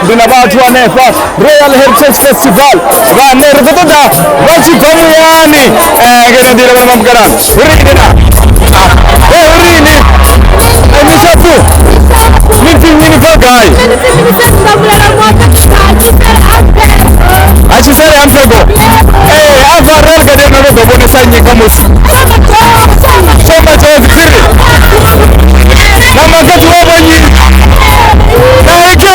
Ndina vhathu hanefha Royal Heritage Festival vhane ri khou ṱoḓa vha tshi bva muyani ngeno nḓila vhana vha mukalana hurini na hurini mishapu ni pfi nnyi ni bva gai a tshisele ha mphego afha Royal Garden no ḓo vhonesa nnyi kha musi Shoma Jozi tsiri na makhadzi wavho nnyi na AK.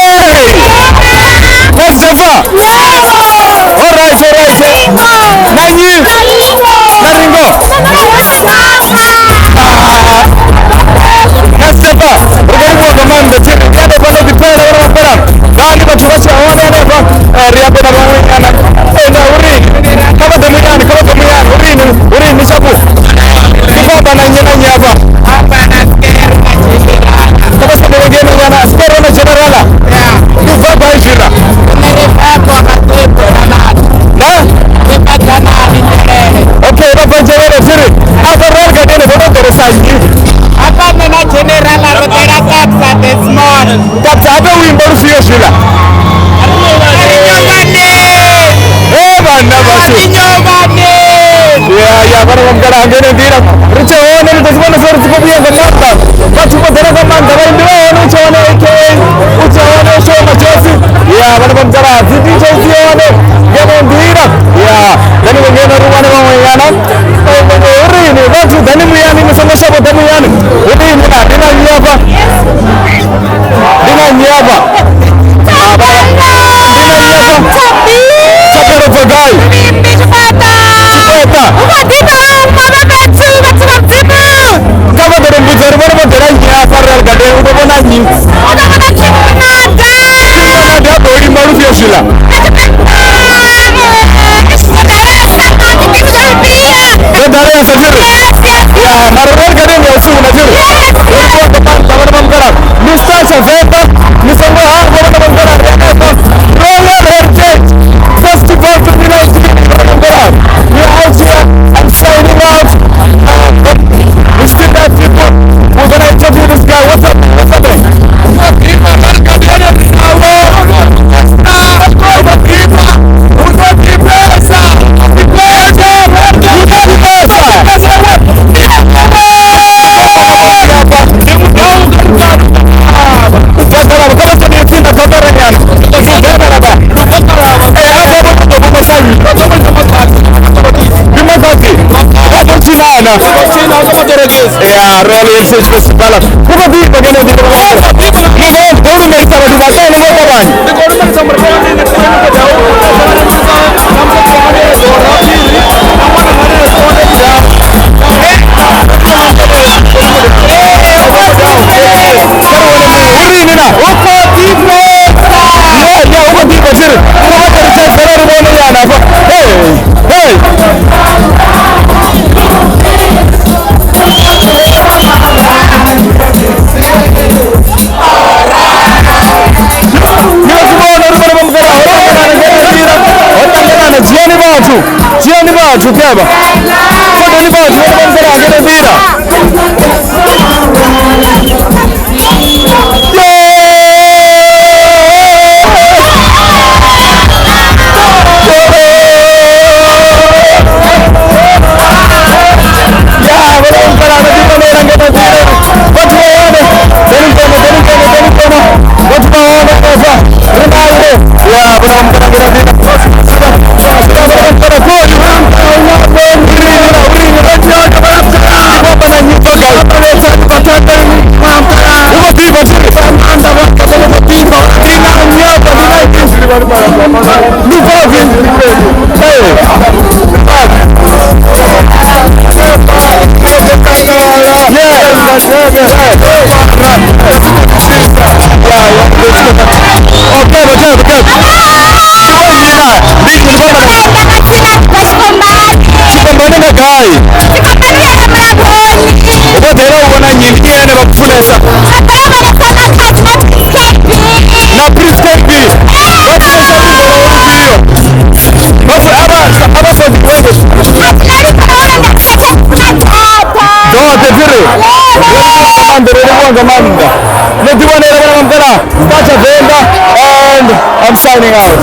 Mustafa. All right, all right. Nanyi. Naringo. Mustafa. Rugaribu kamanda tiri. Yado pano vipera wana mapera. Gani vhathu vha tshi hone hanefha ri ambe na vhaṅwe nyana. Na urini. Kha vha ḓe muyani, kha vha ḓe muyani. Urini, urini shapu. Ndi khou na nnyi na nnyi hafha. Kha vha sendele ngeno nyana. Skero na generala. Ndi bva gai zwiḽa? Na? Okay, vha bva Nzhelele tsiri. Afha Royal Garden vho no ḓoresa nnyi? Hafha nṋe na generala ro ḓela Kapsa this morning. Kapsa habe u imba lufhio zwiḽa? Vhanna vhashu. Ya vhana vha mukalaha ngeno nḓila ri tshe hone ni ḓo zwi vhona zwa uri dzi khou vhuya nga maanḓa vhathu vho ḓala nga maanḓa vhaimbi vha hone u tshe hone AK u tshe hone Shoma Jozi ya vhana vha mukalaha dzi DJ dzi hone ngeno nḓila ya then ngeno ri wane vhaṅwe nyana hurini vhathu ḓani muyani ni songo shavha ḓa muyani hurini na ndi na nnyi hafha ndi na nnyi hafha ndi na nnyi hafha Thapelo bva gai Tshipeta kha vha ḓo ri mbudza uri vhone vho ḓela nnyi hafha Royal Garden u ḓo vhona nnyi Tshimnandi ha ḓo limba lufhio zwiḽa ḓo ḓalesa thiri ya mara Royal Garden ya usiku na thiri vhana vha mukalaha Mr Tshavenḓa ni songo hangwa vhana vha mukalaha ri hanefha Royal Heritage Festival 2019. We are out here. I'm signing out. We still got people. We're gonna interview this guy. What's up? What's happening? Ya Royal Heritage Festival. Kuba biba ngeno ndi ko lumelisa vhathu vha tele ngo ṱavhanya. Urini na? Ya uko ḓifha thiri. Kha vha ḓo ri tshedzela ri vhone nyana hafha. Hey, hey. Dzhiani vhathu kevha fodoni vhathu vhone vha mukalaha ngeno nḓila. Ya vhona mukalaha ndi vhonela ngeno nḓila vhathu vha hone ḓeni mkono ḓeni mkono ḓeni mkono vhathu vha hone hanefha ri naye ya vhona mukalaha ngeno nḓila. Vho ḓela u vhona nnyi ndi ene vha kufunesa. maanḓa, ro livhuwa nga maanḓa. No ḓivhonela vhana vha mukala Star Tshavenḓa, and I'm signing out.